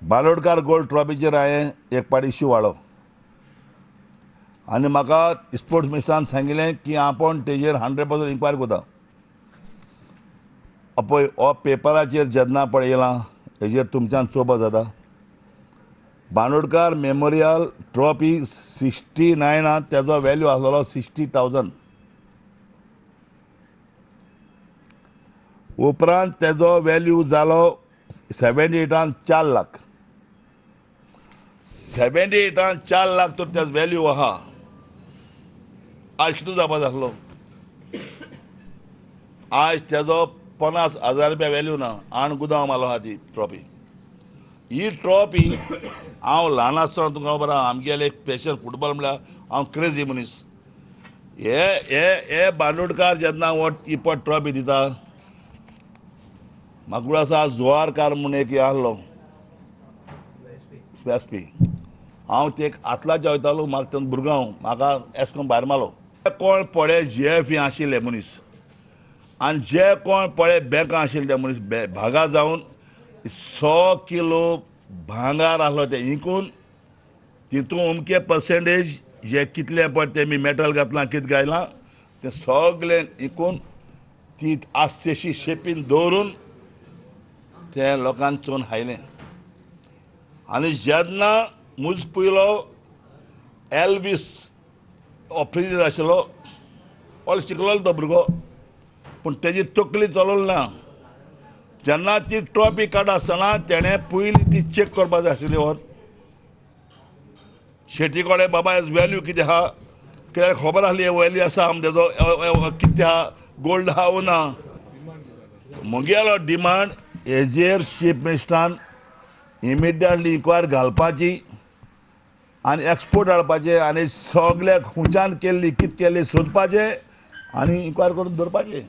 Bandodkar gold ट्रॉफीचेर हांवें एक पाटी इश्यू वाडो आनी म्हाका स्पोर्ट्स मिनिस्टरान सांगिल्लें की आपूण तेजेर 100% इन्क्वायरी करता. पळय हो पेपराचेर जेन्ना पळयलां हेजेर तुमच्यान चोवपा जाता. बांदोडकार मेमोरियल ट्रॉफी 69 तेजो वेल्यू आसलेलो 60,000. उपरांत तेजो वेल्यू जालो 78 4 लाख. 78 4 लाख तर तेजो वेल्यू आहा. आज कितें जावपाचो आसलो? आज तेजो 50,000 रुपया वेल्यू ना. आण गुदांव मारलो आहा ती ट्रॉफी. ही ट्रॉफी हांव ल्हान आसतना तुमकां खबर आहा, आमगेलें एक पॅशन फुटबॉल म्हळ्यार हांव क्रेजी मनीस. हे हे हे बांदोडकार जेन्ना हो ही पट ट्रॉफी दिता, म्हाका आसा जुवारकार म्हूण एक हे आहलो एस पी. हांव ते आतलाच्या वयतालो, म्हाका तेन्ना भुरगांव म्हाका एस करून भायर मारलो. कोण पळय जी एफ ही आशिल्ले मनीस आनी जे कोण पळय बँकां आशिल्ले ते मनीस भागा जावन 100 किलो भांगार आसलो ते इंकून तितून अमके पर्सेंटेज जे कितले पळय ते मी मेटल घातलां कितें घायलां तें सगळें इंकून ती आसतशी शेपीन दवरून ते लोकांक चोवन हायलें. आनी जेन्ना मुज पयलो एल्वीस ऑफिसर आशिल्लो, ऑल शिकलो तो भुरगो, पूण तेजी तकली चलोवंक ना. जेन्ना ती ट्रॉफी काडटा आसतना तेणें पयलीं ती चॅक करपाक जाय आशिल्ली. व्हर शेटी कडेन बाबा हेज वेल्यू कितें आहा, कित्याक खबर आसली वेल्यू आसा आम तेजो कितें आहा, गोल्ड आहा वो ना. म्हगेलो डिमांड हेजेर चीफ मिनिस्टरान इमिडिएटली इन्क्वायरी घालपाची आनी एक्सपोर्ट हाडपाचें आनी सगळ्याक खुंच्यान केल्ली कितें केल्ली सोदपाचें आनी इन्क्वायरी करून दवरपाचें.